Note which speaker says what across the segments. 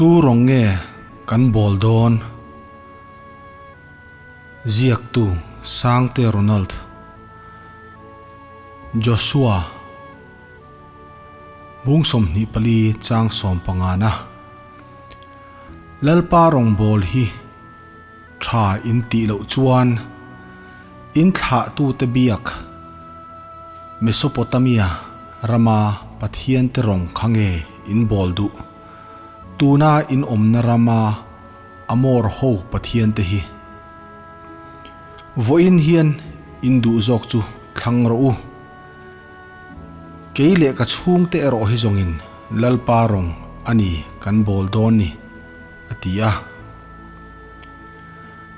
Speaker 1: Tu rawng nge kan bawl dawn? Ziaktu Sangte Ronald Joshua Bung 24 chang 15 na Lalpa rawngbawl hi tha in tih loh chuan in thlahtute biak Mesopotamia rama Pathiante rawng kha nge in bawl duh? Tuna in awmna rama Amor ho Pathiante hi vawiin hian in duh zawk chu thlang rawh u. Kei leh ka chhungte erawh hi zawngin Lalpa rawng a ni kan bawl dawn ni, a ti a.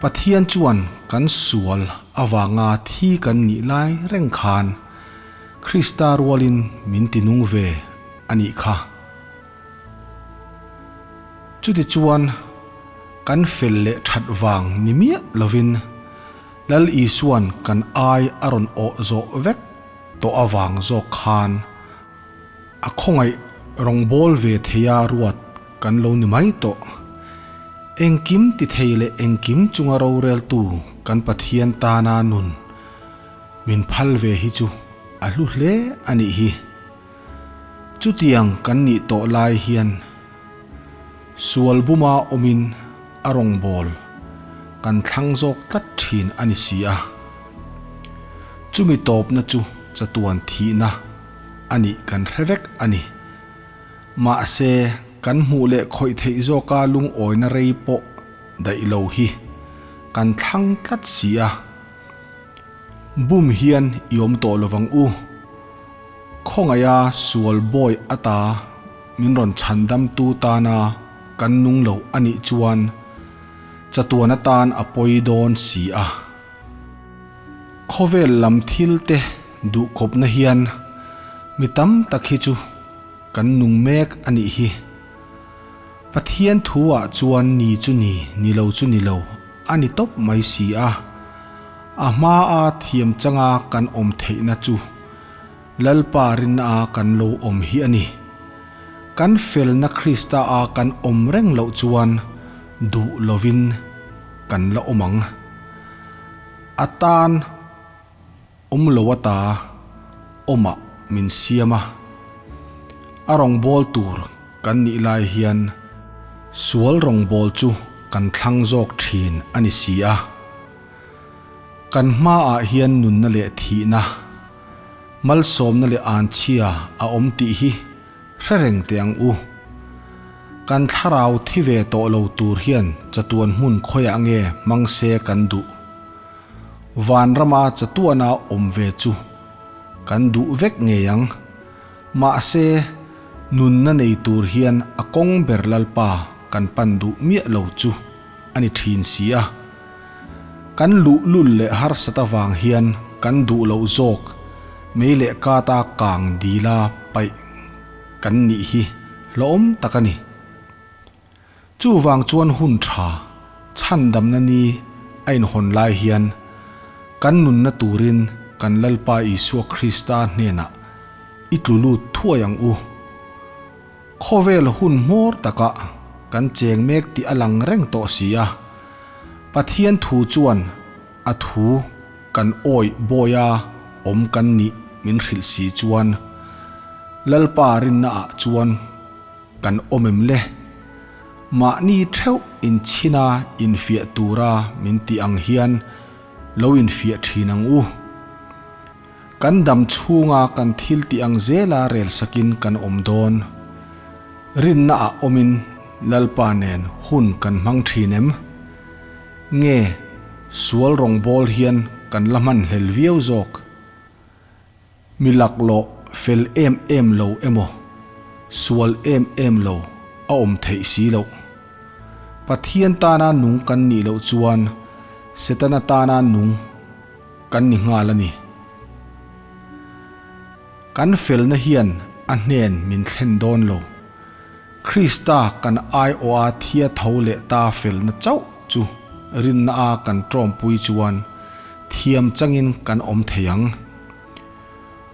Speaker 1: Pathian chuan kan sual avanga thi kan nih lai reng khan Krista rualin min ti nung ve a nih kha. Chutichuan kan fel leh that vang ni miah lovin Lal Isuan kan ai a rawn awh zawh vek tawh avang zawk khan a khawngaih rawngbâwl ve theia ruat kan lo ni mai tawh. Engkim ti thei leh engkim chunga roreltu kan Pathian tana nun min phal ve hi chu a hlu hle a nih hi. Chutiang kan nih tawh lai hian sual buma awmin a rawngbâwl kan thlang zawk tlat thin a ni si a. Chumi tawpna chu chatuan thihna a nih kan hre vek a ni. Mahse, kan hmuh leh khawih theih zawka lungawina rei pawh daih lo hi kan thlang tlat si a. Bum hian i awm tawh lovang u. Khawngaiha sual bawi ata min rawn chhandamtu tana kan nung lo a nih chuan chatuan atan a pawi dawn si a. Khawvel lam thil te duhkawpna hian mi tam tak hi chu kan nung mek a nih hi. Pathian thu ah chuan ni chu ni, ni lo chu ni lo a ni tawp mai si a. A hma a thiam changa kan awm theihna chu Lalpa rinna a kan lo awm hi a ni. Kan felna Krista a kan awm reng loh chuan duh lovin kan la awm ang. A tan awm lo ata awmah min siam a, a rawngbâwl tur kan nih lai hian sual rawngbâwl chu kan thlang zawk thin a ni si a. Kan hmaah hian nunna leh thihna, malsawmna leh anchhia a awm tih hi Hre reng teh ang u. Kan thlarau thi ve tawh lo tur hian chatuan hmun khawiah nge hmang se kan duh? Vanrama chatuana awm ve chu kan duh vek ngei ang. Mahse, nunna nei tur hian a kawng ber Lalpa kan pan duh miah lo chu a ni thin si a. Kan luhlul leh harsat avang hian kan duh loh zawk mei leh kata kang dila paih kan nih hi hlawm tak a ni. Chuvang chuan hun tha chhandamna ni a inhawn lai hian kan nunna turin kan Lalpa Isua Krista hnenah i tlu lut thuai ang u. Khawvel hun hmawr takah kan cheng mek tih a lang reng tawh si a, Pathian thu chuan a thu kan awih bawia awm kan nih min hrilh si chuan Lalpa rinnaah chuan kan awm em le? Mahni theuh inchhina infiah tura min tih ang hian lo infiah thin ang u. Kan dam chhunga kan thil tih ang zela rel sakin kan awm dawn. Rinna ah awmin Lalpa nen hun kan hmang thin em? Nge sual rawngbawl hian kan la hman hlel viau zawk? Mi laklawh fel em em lo emaw, sual em em lo a awm theih si loh. Pathian tana nung kan nih loh chuan Setana tana nung kan ni nghal a ni. Kan felna hian a hnen min thlen dawn lo. Krista kan aiawha thia tho leh ta felna chauh chu rinna a kan tawmpui chuan thiam changin kan awm thei ang.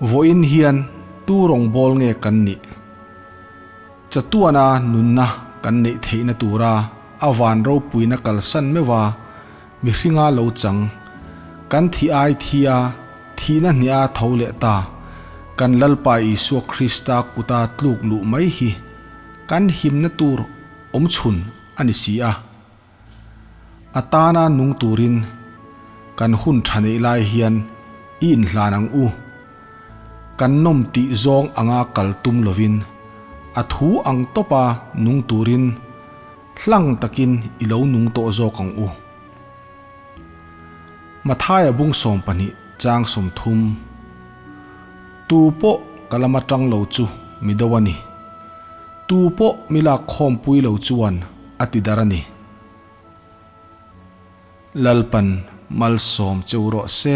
Speaker 1: Vawiin hian tu rawngbâwl nge kan nih? Chatuana nunna kan neih theihna tura a van ropuina kalsan meuha mihringa lo chang, kan thih ai thia thihna hniha tho leh ta kan Lalpa Isua Krista kuta tluk luh mai hi kan himna tur awmchhun a ni si a. A tana nung turin kan hun tha neih lai hian i inhlan ang u. Kan nawm tih zawng anga kal tum lovin a thu ang tawpa nung turin hlang takin i lo nung tawh zawk ang u. Mathaia bung 12 chang 30 Tu pawh ka lama tang lo chu mi do a ni. Tu pawh mi lak khawmpui lo chuan a ti dar a ni. Lalpan malsawm cheu rawh se.